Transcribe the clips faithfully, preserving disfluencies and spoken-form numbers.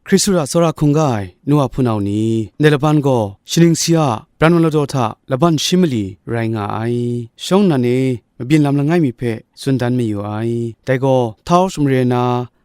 Hkristu hta tsawra hkungga ai nu wa hpunau ni, ndai laban gaw shaning si a pran wa ladaw hta laban shi mali rai nga ai. Shawng nnan e mabyin lam langai mi hpe tsun dan mayu ai. Dai gaw, Taurus mare na,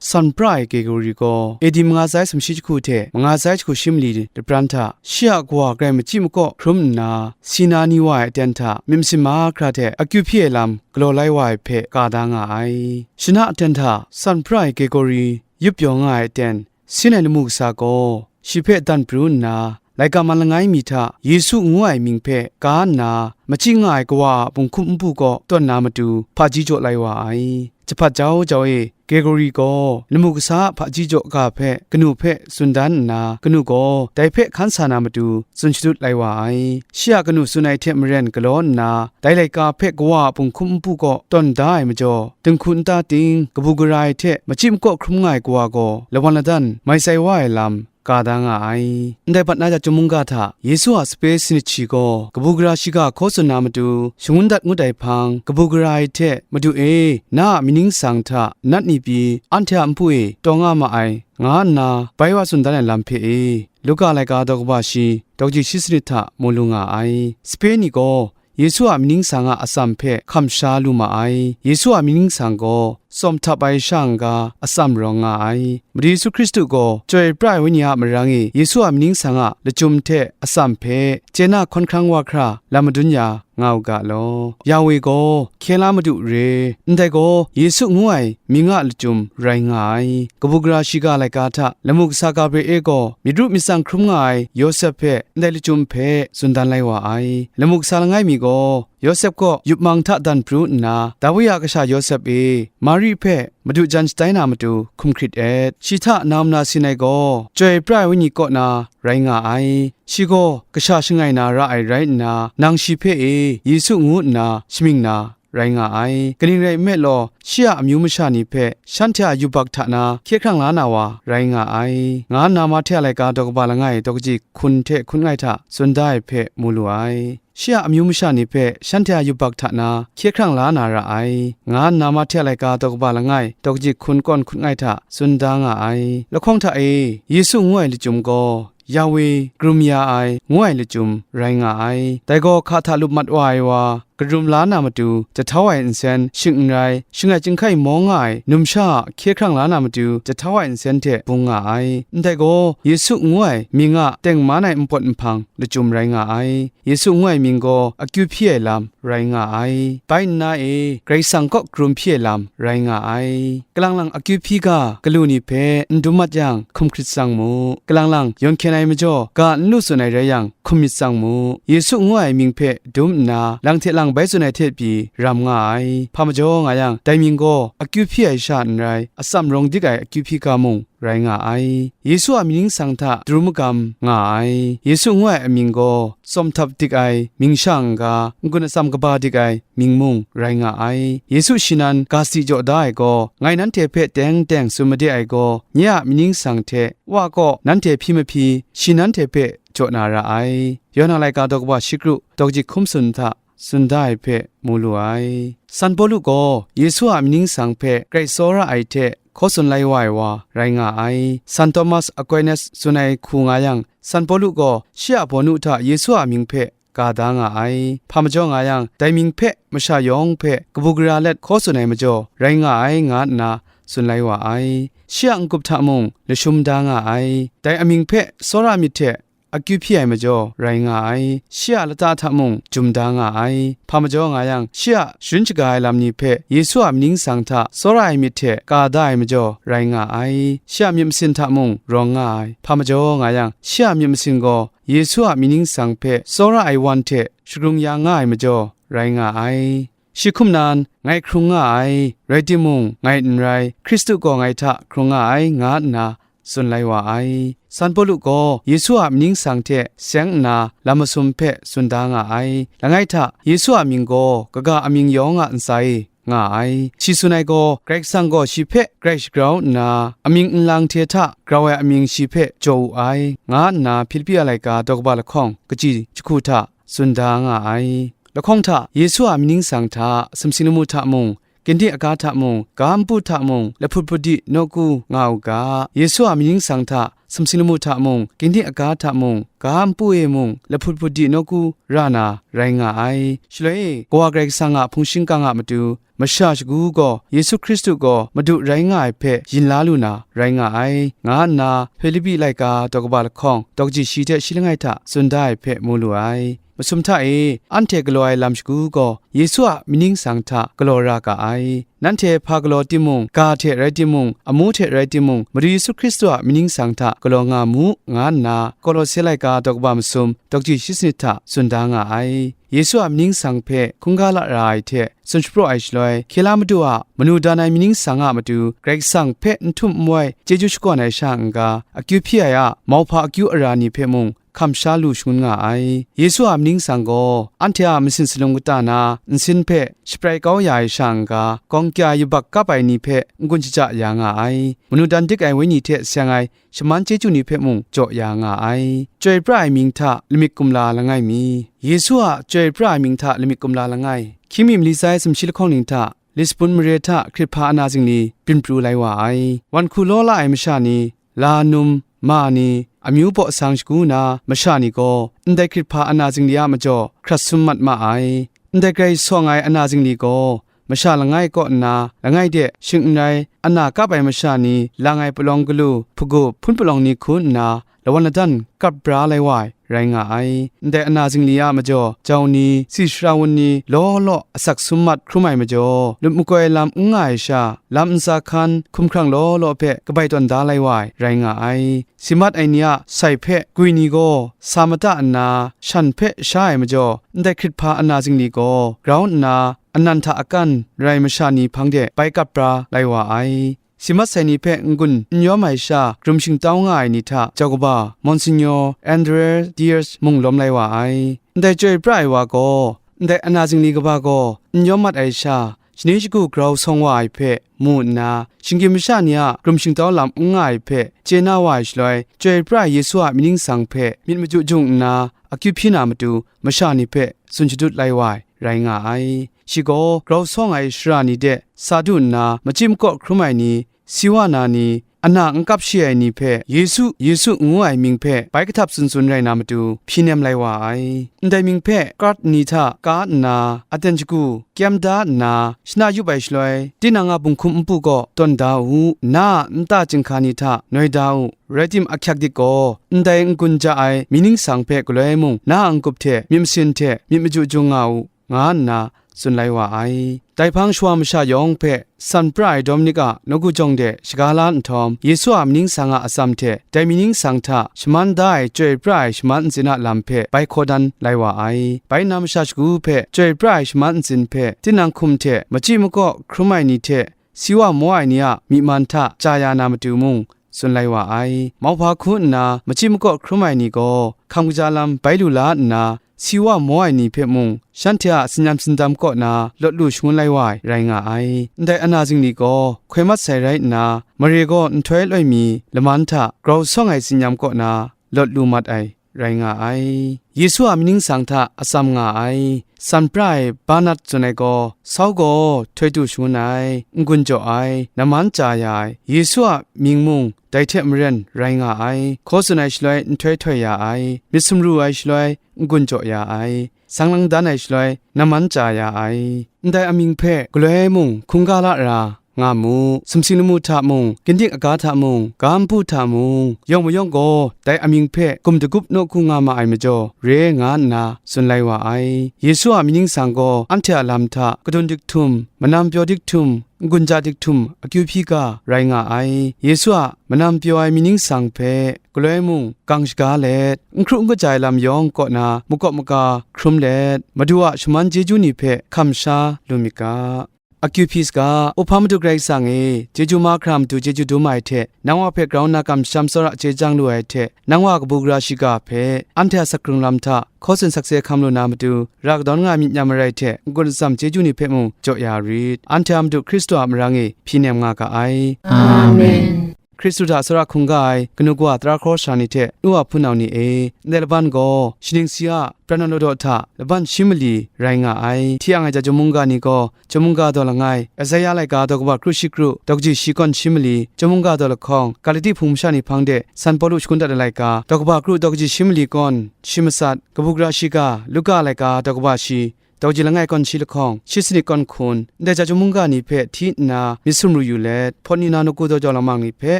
san pra ai Gregori gaw, A D manga tsai sumshi jahku hte manga tsai jahku shi mali lapran hta, shi a kawa grai machyi makaw hkrum nna, Sina ni wa ai aten hta myit masin mahkra hte akyu hpyi ai lam galaw lai wa ai hpe ka da nga ai. Shana aten hta san pra ai Gregori yup pyaw nga ai aten, Sinai lamu kasa gaw shi hpe dan pru nna, laika man langai mi hta Yesu ngu ai mying hpe ka nna, machyi nga ai kawa a punghkum npu kaw tawn na matu hpaji jaw lai wa ai. Jahpat jau jau e, Gregori gaw lamu kasa a hpaji jaw ga hpe kanu hpe tsun dan nna, kanu gaw dai hpe hkan sa na matu tsun shadut lai wa ai. Shi a kanu tsun ai hte maren galaw nna, dai laika hpe kawa a punghkum npu kaw tawn da ai majaw, dinghku nta ting kabu gara ai hte machyi makaw hkrum nga ai kawa gaw lawan ladan mai tsai wa ai lam ka da nga ai. Ndai bat na ja chyum mungga hta Yesu a sape sanit shi gaw kabu gara shiga hkaw tsun na matu shangun dat ngut ai hpang, kabu gara ai hte, "Madu e, na a amying sang hta nat ni pyi anhte a npu e taw nga ma ai," nga nna bai wa tsun dan ai lam hpe e, Luka laika daw kaba shi, daw kaji shi sanit hta mu lu nga ai. Sape ni gaw Yesu a amying sang a atsam hpe hkam sha lu ma ai. Yesu a amying sang gaw tsawm htap ai sha n-ga atsam rawng nga ai. Madu Yesu Hkristu gaw Chyoi pra ai Wenyi a marang e Yesu a amying sang a lachyum hte atsam hpe chye na hkawn hkrang wa hkra lam madun ya nga u ga law. Yawe gaw hkye la madu re, ndai gaw Yesu ngu ai mying a lachyum rai nga ai. Kabu gara shiga laika hta lamu kasa Gabriel gaw myit ru myit tsang hkrum nga ai Yawsep hpe ndai lachyum hpe tsun dan lai wa ai. Lamu kasa langai mi gaw Yawsep kaw yup mang hta dan pru nna, Dawi a kasha Yawsep e, Mari hpe Madu jan shatai na matu hkum hkrit et. Shi hta na muna sin ai gaw, Chyoi pra ai Wenyi kaw na rai nga ai. Shi gaw kasha shangai na ra ai rai nna, nang shi hpe e Yesu ngu nna shamying na rai nga ai. Kaning rai nme law, shi a amyu masha ni hpe shanhte a yubak hta na hkye hkrang la na wa rai nga ai, nga nna Mahte a laika daw kaba langai daw kaji hkun hte hkun langai hta tsun da ai hpe mu lu ai. Shi a amyu masha ni hpe shanhte a yubak hta na hkye hkrang la na ra ai, nga nna Mahte a laika daw kaba langai daw kaji hkun kawn hkun langai hta tsun da nga ai. Lahkawng hta e, Yesu ngu ai lachyum gaw, Yawe, karum ya ai, ngu ai lachyum rai nga ai. Dai gaw hka hta lup mat wa ai wa, karum la na matu jahtau ai nsen shing n rai, shangai chyinghkai mawng nga ai numsha a hkye hkrang la na matu jahtau ai nsen hte bung nga ai. Ndai gaw Yesu ngu ai mying a tengman ai npawt nhpang lachyum rai nga ai. Yesu ngu ai mying gaw akyu hpyi ai lam rai nga ai. Bai nna e, Karai Kasang kaw karum hpyi ai lam rai nga ai. Kalang lang akyu hpyi ga galu ni hpe n dum mat yang, hkum hkrit tsang mu. Kalang lang yawn hkyen ai majaw, ga n lu tsun ai rai yang, hkum myit tsang mu. Yesu ngu ai mying hpe dum nna, lang hte lang bai tsun ai hte pyi ram nga ai. Hpa majaw nga yang, dai mying gaw akyu hpyi ai sha n rai, atsam rawng dik ai akyu hpyi ga mung rai nga ai. Yesu a amying sang hta daru magam nga ai. Yesu ngu ai amying gaw tsawm htap dik ai mying sha n-ga, n-gun atsam kaba dik ai mying mung rai nga ai. Yesu shi nan ga si jaw da ai gaw, ngai nanhte hpe teng teng tsun made ai gaw, nye a amying sang hte Wa kaw nanhte hpyi mahpyi, shi nanhte hpe jaw na ra ai. Yawhan a laika daw kaba shi kru daw kaji hkum tsun hta tsun da ai hpe mu lu ai. San Pawlu gaw Yesu a amying sang hpe grai tsawra ai hte hkaw tsun lai wa ai wa rai nga ai. San Thomas Aquinas tsun ai hku nga yang, San Pawlu gaw shi a bawnu hta Yesu a mying hpe ga da nga ai. Hpa majaw nga yang, dai mying hpe masha yawng hpe kabu gara let hkaw tsun ai majaw rai nga ai, nga nna tsun lai wa ai. Shi a n-gup hta mung lashum da nga ai. Dai amying hpe tsawra myit hte akyu hpyi ai majaw rai nga ai. Shi a lata hta mung jum da nga ai. Hpa majaw nga yang, shi a sharin shaga ai lam ni hpe Yesu a amying sang hta tsawra ai myit hte ka da ai majaw rai nga ai. Shi a myit masin hta mung rawng nga ai. Hpa majaw nga yang, shi a myit masin gaw Yesu a amying sang hpe tsawra ai wan hte shagrung ya nga ai majaw rai nga ai. Shi hkum nan, ngai hkrung nga ai, rai timung, ngai n rai, Hkristu gaw ngai hta hkrung nga ai, nga nna tsun lai wa ai. San Pawlu gaw Yesu a amying sang hte seng nna lam masum hpe tsun da nga ai. Langai hta, Yesu a mying gaw kaga amying yawng a ntsa e nga ai. Shi tsun ai gaw, Karai Kasang gaw shi hpe grai shagrau nna, amying nlang hte hta grau ai amying shi hpe jaw wu ai, nga nna Hpilipi a laika daw kaba lahkawng kaji jahku hta tsun da nga ai. Lahkawng hta, Yesu a amying sang hta, sumsing lamu hta mung, ginding aga hta mung, ga npu hta mung, lahput hpudi nawku nga u ga, Yesu a amying sang hta, sumsing lamu hta mung, ginding aga hta mung, ga npu e mung, lahput hput di nawku ra na rai nga ai. Shaloi e, Kawa Karai Kasang a hpung shingkang a matu, masha shagu gaw Yesu Hkristu gaw Madu rai nga ai hpe yin la lu na rai nga ai, nga nna Hpilipi laika daw kaba lahkawng daw kaji shi hte shi langai hta tsun da ai hpe mu lu ai. Masum hta e, anhte galaw ai lam shagu gaw Yesu a mying ningsang hta galaw ra ga ai. Nanhte hpa galaw timung, ga hte rai timung, amu hte rai timung, Madu Yesu Hkristu a mying ningsang hta galaw nga mu, nga nna Kolose laika daw kaba masum daw kaji shi sanit hta tsun da nga ai. Yesu a mying ningsang hpe hkungga la ra ai hte tsun shapraw ai shaloi, hkye la Madu a manu dan ai mying ningsang a matu Karai Kasang hpe n htum n wai chyeju shakawn ai sha n-ga, akyu hpyi ai a mauhpa akyu ara ni hpe mung hkam sha lu shangun nga ai. Yesu a mying ningsang gaw anhte a masin salum kata na nsin hpe shaprai kau ya ai sha n-ga, gawng kya yubak kap ai ni hpe n-gun shaja ya nga ai. Manu dan dik ai wenyi hte seng ai shaman chyeju ni hpe mung jaw ya nga ai. Chyoi pra ai mying hta lamik kumla langai mi. Yesu a chyoi pra ai mying hta lamik kumla langai. Hkying mi mali sai sumshi lahkawng ning hta, Lisbon mare hta hkrit hpa ana zingli byin pru lai wa ai. Wan hku law la ai masha ni, la num, ma ni, amyu baw sang shagu na masha ni gaw, ndai hkrit hpa ana zingli a majaw hkrat sum mat ma ai. Ndai grai sawng ai ana zingli gaw, masha langai kaw nna, langai de shing n rai, ana kap ai masha ni lang ai palawng galu, hpagup, hpun palawng ni hku nna, lawan ladan kap bra lai wa ai, rai nga ai. Ndai ana zingli a majaw, jau ni, si shara wun ni, law law asak sum mat hkrum ai majaw, lut makoi lam n nga ai sha, lam ntsa hkan, hkumhkrang law law hpe kabai tawn da lai wa ai, rai nga ai. Si mat ai ni a sai hpe gwi ni gaw sa mada nna, shan hpe sha ai majaw, ndai hkrit hpa ana zingli gaw grau nna, anan hta akan rai masha ni hpang de bai kap bra lai wa ai. Si mat sai ni hpe n-gun n yawm ai sha, hkrum shingtau nga ai ni hta jau kaba, Monsignor Andre Diaz mung lawm lai wa ai. Ndai chyoi pra ai wa gaw, ndai ana zingli kaba gaw n yawm mat ai sha, shani shagu grau sawng wa ai hpe mu nna, shinggyim masha ni a hkrum shingtau lam n nga ai hpe chye na wa ai shaloi, chyoi pra ai Yesu a mying ningsang hpe myit maju jung nna, akyu hpyi na matu masha ni hpe tsun shadut lai wa ai, rai nga ai. Shi gaw grau sawng ai shara ni de sa du nna, machyi makaw hkrum ai ni, si wa na ni, ana n kap shi ai ni hpe Yesu, Yesu ngu ai mying hpe bai kahtap tsun tsun rai na matu hpyi nem lai wa ai. Ndai mying hpe krat ni hta ka nna, aten shagu kyam da nna, shana yup ai shaloi, tinang a bunghkum npu kaw tawn da u, na a nta chyinghka ni hta noi da u, rai tim, ahkyak dik gaw, ndai n-gun ja ai mying ningsang hpe galoi mung, na a n-gup hte, myit masin hte, myit maju jung nga u, nga nna tsun lai wa ai. Dai hpang shawa masha yawng hpe san pra ai Dominik a nawku jawng de shaga la nhtawm, Yesu a mying ningsang a atsam hte dai mying ningsang hta shaman da ai chyoi pra ai shaman ntsin a lam hpe bai hkaw dan lai wa ai. Bai nna masha shagu hpe chyoi pra ai shaman ntsin hpe tinang hkum hte machyi makaw hkrum ai ni hte si wa maw ai ni a myi man hta chya ya na matu mung, tsun lai wa ai. Mauhpa hku nna machyi makaw hkrum ai ni gaw, hkam kaja lam bai lu la nna, si wa maw ai ni hpe mung, shanhte a tsin-yam tsindam kaw na lawt lu shangun lai wa ai, rai nga ai. Ndai ana zingli gaw, hkoi mat sai rai nna, mare gaw nhtoi loi mi laman hta grau sawng ai tsin-yam kaw na lawt lu mat ai, rai nga ai. Yesu a mying ningsang hta atsam nga ai, san pra ai Barnard tsun ai gaw, sau gaw htoi du shangun ai, n-gun jaw ai, namman chya ya ai, Yesu a mying mung dai hte maren rai nga ai, hkaw tsun ai shaloi nhtoi htoi ya ai, myit sumru ai shaloi n-gun jaw ya ai, sang lang dan ai shaloi namman chya ya ai. Ndai amying hpe galoi mung hkungga la ra nga mu. Sumsing lamu hta mung, ginding aga hta mung, ga npu hta mung, yawng mayawng gaw dai amying hpe gum dagup nawku nga ma ai majaw, re nga nna tsun lai wa ai. Yesu a mying ningsang gaw anhte a lam hta kadun dik htum, manam pyaw dik htum, n-gun ja dik htum akyu hpyi ga rai nga ai. Yesu a manam pyaw ai mying ningsang hpe galoi mung gang shaga let, n hkru n kaja ai lam yawng kaw na makawp maga hkrum let, Madu a shaman chyeju ni hpe hkam sha lu myit ga. Akyu hpyi saga, Uhpa Madu Karai Kasang e, chyeju mahkra matu chyeju dum ai hte, nang wa hpe grau nna kamsham tsawra chye chyang lu ai hte, nang wa kabu gara shiga hpe, anhte a sakrung lam hta, hkaw tsun sakse hkam lu na matu, ra kadawn nga myit nyam marai hte, n-gun atsam chyeju ni hpe mung jaw ya rit. Anhte a Madu Hkristu a marang e hpyi nem nga ga ai. Amen. Hkristu hta tsawra hkungga ai kanu kawa tara hkraw sara ni hte nu wa hpunau ni e, ndai laban gaw, shaning si a pran na law daw hta laban shi mali rai nga ai. Hti ang ai Jahtum mungga ni gaw, Jahtum mungga daw langai, Esaia laika daw kaba kru shi kru, daw kaji shi kawn shi mali, Jahtum mungga daw lahkawng, Galati hpung masha ni hpang de San Pawlu shakun dat ai laika, daw kaba kru daw kaji shi mali kawn shi matsat, kabu gara shiga, Luka laika daw kaba shi, daw kaji langai kawn shi lahkawng, shi sanit kawn hkun, ndai Jahtum mungga ni hpe hti nna myit sumru yu let, hpawt ni na nawku daw jau lamang ni hpe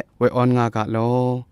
woi awn nga ga law.